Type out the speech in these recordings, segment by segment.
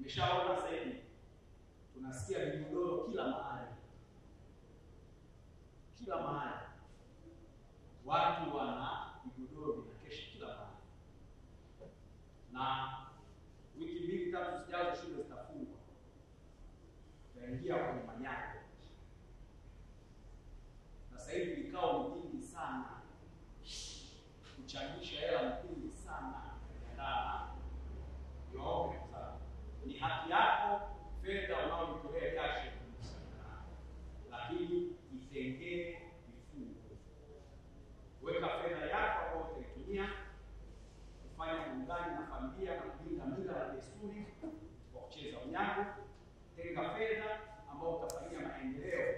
Nimeshaona sasa hivi tunasikia vigodoro kila mahali. Kila mahali. Watu wana vigodoro vinakesha kila mahali. Na wiki mbili tatu zijazo shule zitafungwa. Tutaingia kwenye manyago. Na sasa hivi vikao ni vingi sana. Kuchangisha hela ni vingi sana. Niwaombe sana. Ni haki yako fedha unayoitolea jasho, lakini itengee vifungu. Weka fedha yako ambayo utaitumia kufanya burudani na familia na kulinda mila na desturi kwa kucheza unyago. Tenga fedha ambayo utafanyia maendeleo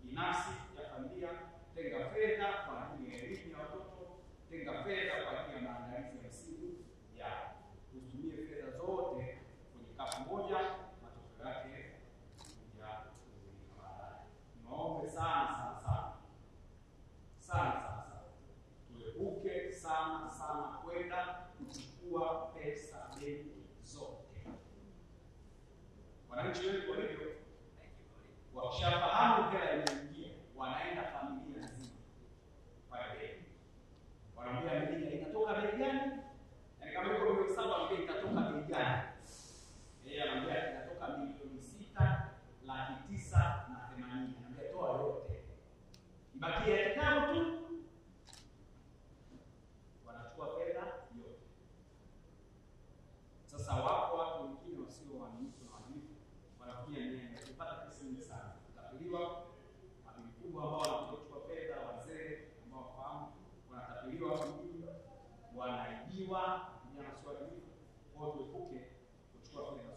binafsi ya familia. Tenga fedha kwa ajili ya elimu ya watoto. Tenga fedha kwa ajili ya maandalizi ya msimu yao. Usitumie fedha zote kwenye kapu moja, matokeo yake kuja kudhurika baadaye. Niwaombe sana sana sana sana sana sana, tuepuke sana sana kwenda kuchukua pesa benki zote. Wananchi wetu walivyo, wakishafahamu hela imeingia, wanaenda familia nzima pale benki, wanaambia meneja inatoka bei gani? Yaani kama iko milioni 7 anambia itatoka bei gani? Yeye anambia inatoka 6,980,000. Anambia toa yote, ibakie ya kitabu tu. Wanachukua fedha yote. Sasa wapo watu wengine wasio waaminifu na waadilifu, wanakuja nyenye kupata pesa nyingi sana, kutapeliwa. Mabibi kubwa ambao wanakuja kuchukua fedha, wazee ambao wafahamu, wanatapeliwa hapa mjini, wanaibiwa, vijana sio waadilifu. Kwa hiyo tuepuke kuchukua fedha